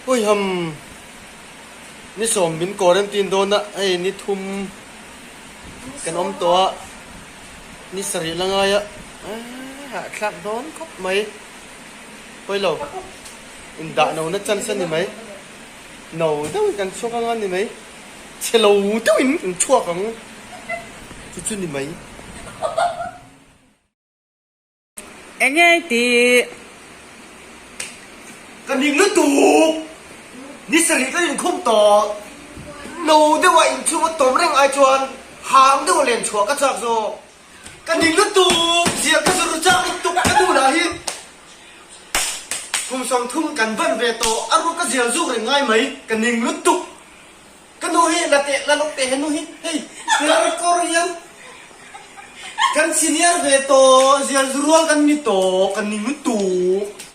Huiham ni sawm min quarantine dawn a, hei ni thum kan awm tawh a, ni sarih la ngai a, hahthlak dawn khawp mai. Pawi lo, indah no na chance a ni mai. No deuhin kan chhuak anga ni mai. Chhe lo deuhin kan chhuak ang chu chu ni mai. Enge tih? Ka ning lutuk! Ni sarih ka inkhum tawh. No deuha inchhung a tawm reng ai chuan hang deuha len chhuah ka chak zawk. Ka ning lutuk! Ziah ka zir chak lutuk ka nu lah hi kum 30 kan ban ve tawh a ruk ka zial zuk reng ngai mai. Ka ning lutuk! Ka nu hi la teh la lawk teh he nu hi hei kar kawr hian kan senior ve tawh zial rual kan ni tawh kan ni lutuk.